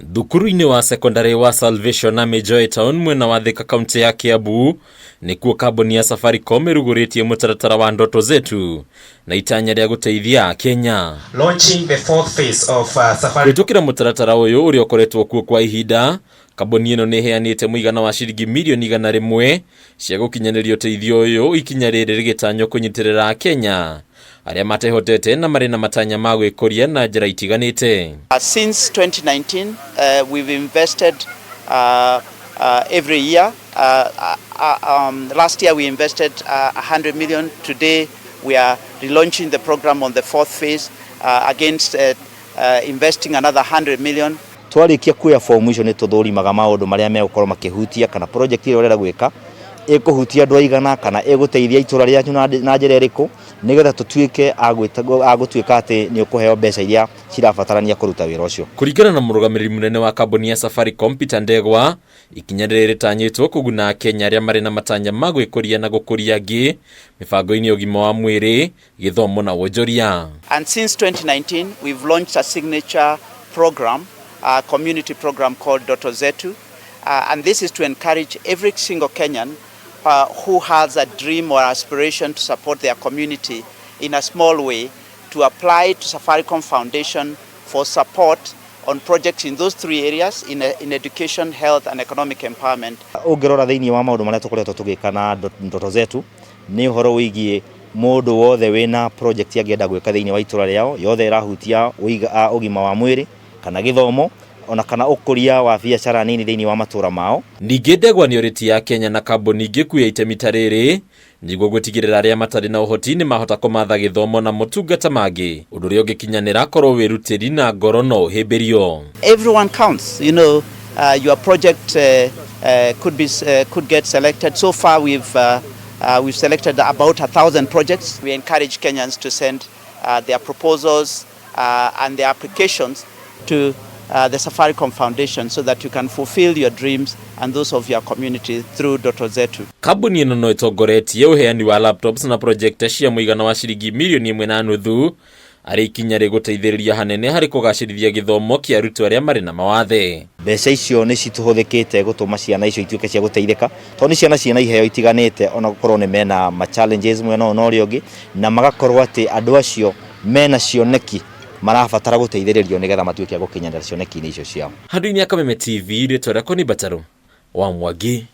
Thukuru-inĩ wa sekondarĩ wa Salvation Army Joy Town mwena wa Thika kaunti ya Kiambu nĩkuo kambuni ya Safaricom ĩrugũrĩtie mũtaratara wa Ndoto Zetu na itanya rĩa gũteithia Akenya. Launching the fourth phase of Safaricom. Kũhĩtũkĩra mũtaratara ũyũ ũrĩa ũkoretwo kuo kwa ihinda, kambuni ĩno nĩ ĩheanĩte mũigana wa ciringi mirioni 100 cia gũkinyanĩria ũteithio ũyũ, ikinya rĩrĩ rĩgĩtanywo kũnyitĩrĩra Akenya arĩa matehotete na marĩ na matanya ma gwĩkũria na njĩra itiganĩte. Since 2019, we've invested every year. Last year we invested 100 million. Today we are relaunching the program on the fourth phase against investing another 100 million. Twarĩkia kuoya fomu icio, nĩ tũthũrimaga maũndũ marĩa megũkorwo makĩhutia, kana project ĩrĩa ũrenda gwĩka ĩkũhutia andũ aigana, kana ĩgũteithia itũra rĩanyu na njĩra ĩrĩkũ, nĩgetha tũtuĩke a gũtuĩka atĩ nĩ ũkũheo mbeca iria cirabatarania kũruta wĩra ũcio. Kũringana na mũrũgamĩrĩri mũnene wa kambuni ya Safaricom Peter Ndegwa, ikinya rĩrĩ rĩtanyĩtwo kũguna Akenya arĩa marĩ na matanya ma gwĩkũria na gũkũria angĩ mĩbango-inĩ ya ũgima wa mwĩrĩ, gĩthomo na wonjoria. And since 2019, we've launched a signature program, a community program called Ndoto Zetu. And this is to encourage every single Kenyan who has a dream or aspiration to support their community in a small way to apply to Safaricom Foundation for support on projects in those three areas, in education, health and economic empowerment. Ũngĩrora thĩinĩ wa maũndũ marĩa tũkoretwo tũgĩka na Ndoto Zetu, nĩ ũhoro wĩgiĩ mũndũ wothe wĩna project angĩenda gwĩka thĩinĩ wa itũra rĩao, yothe ĩrahutia ũgima wa mwĩrĩ kana gĩthomo, ona kana ũkũria wa biacara nini thĩinĩ wa matũra mao. Ningĩ Ndegwa nĩ orĩtie Akenya na kambuni ingĩ kuoya itemi ta rĩrĩ nĩguo gũtigĩrĩra arĩa matarĩ na ũhoti nĩ mahota kũmatha gĩthomo na motungata mangĩ, ũndũ ũrĩa ũngĩkinyanĩra korwo wĩrutĩri na ngoro no ũhĩmbĩrio. Everyone counts. Your project could get selected. So far, we've selected about 1,000 projects. We encourage Kenyans to send their proposals and their applications to the Safaricom Foundation so that you can fulfill your dreams and those of your community through Ndoto Zetu. Kambuni ĩno no ĩtongoretie ũheani wa laptops na projector cia mũigana wa ciringi mirioni 1.5, arĩ ikinya rĩgũteithĩrĩria hanene harĩ kũgacĩrithia gĩthomo kĩa arutwo arĩa marĩ na mawathe. Mbeca icio nĩ citũhũthĩkĩte gũtũma ciana icio ituĩke cia gũteithĩka, tondũ nĩ ciana ciĩna iheo itiganĩte, ona gũkorwo nĩ mena ma challenges mwena ũyũ na ũrĩa ũngĩ, na magakorwo atĩ andũ acio mena cioneki marabatara gũteithĩrĩrio nĩgetha matuĩke a gũkinyanĩra cioneki-inĩ icio ciao. Handũ-inĩ ya Kameme TV, rĩtwa rĩakwa nĩ Mbatarũ wa Mwangi.